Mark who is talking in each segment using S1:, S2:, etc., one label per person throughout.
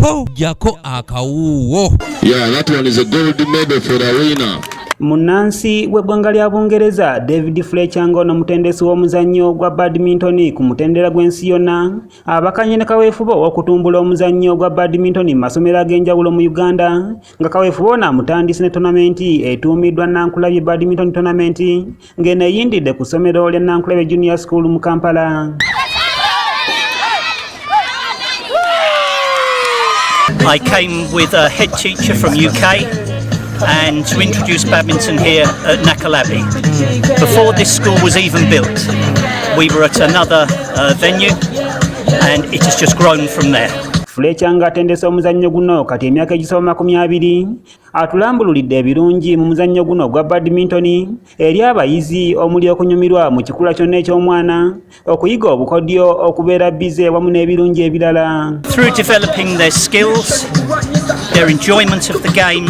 S1: Ho, jako akawuuwo.
S2: Yeah, that one is a gold medal for the winner.
S3: Munnansi w'eggwanga lya Bungereza David Fletcher, ng'ono mutendesi w'omuzannyo gwa badminton ku mutendera gw'ensi yonna, abakanye ne kaweefube ow'okutumbula omuzannyo gwa badminton mu masomero ag'enjawulo mu Uganda, nga kaweefube ono amutandise ne tonamenti etuumiddwa Nankulabye Badminton Tournament, ng'eno eyindidde ku ssomero lya Nankulabye Junior School mu Kampala.
S4: I came with a head teacher from UK and to introduce badminton here at Nakulabye. Before this school was even built, we were at another venue and it has just grown from there.
S3: Fletcher, ng'atendese omuzannyo guno kati emyaka egisoba 20, atulambululidde ebirungi mu muzannyo guno ogwa badminton eri abayizi, omuli okunyumirwa mu kikula kyonna eky'omwana, okuyiga obukodyo, okubeera busy, wamu n'ebirungi ebirala.
S4: Through developing their skills, their enjoyment of the game,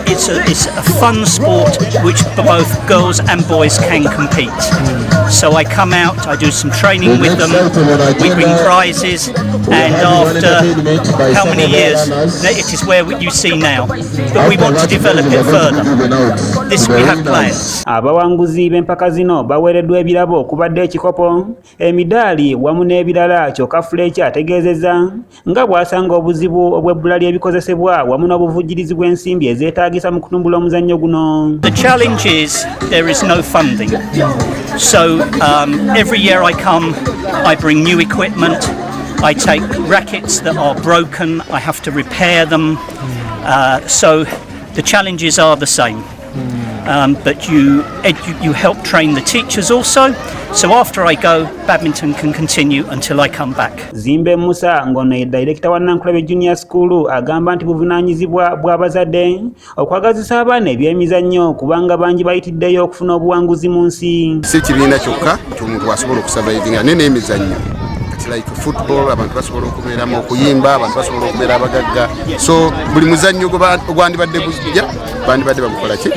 S4: it's a fun sport which both girls and boys can compete. So I come out, I do some training with them, we bring prizes, and after how many years, it is where you see now. But we want to develop it further. This we have plans.
S3: Abawanguzi b'empaka zino baweereddwa ebirabo okubadde ekikopo, emidaali wamu n'ebirala. Kyokka Fletcher ategeezezza nga bw'asanga obuzibu obw'ebbula ly'ebikozesebwa wamu n'obuvujjirizi bw'ensimbi ezeetaagisa mu kutumbula omuzannyo guno.
S4: The challenge is there is no funding. So every year I come, I bring new equipment. I take rackets that are broken, I have to repair them. So the challenges are the same. But you help train the teachers also. So after I go, badminton can continue until I come back.
S3: Zimbe Musa, ng'ono ye dayirekita wa Nankulabye Junior School, agamba nti buvunaanyizibwa bw'abazadde okwagazisa abaana ebyemizannyo, kubanga bangi bayitiddeyo okufuna obuwanguzi mu nsi.
S5: Si kibiina kyokka nti omuntu asobola okusurvivinga, naye n'emizannyo kati like football, abantu basobola okubeeramu, okuyimba, abantu basobola okubeera abagagga. So buli muzannyo ogwandibadde gujja bandibadde bagukola ki.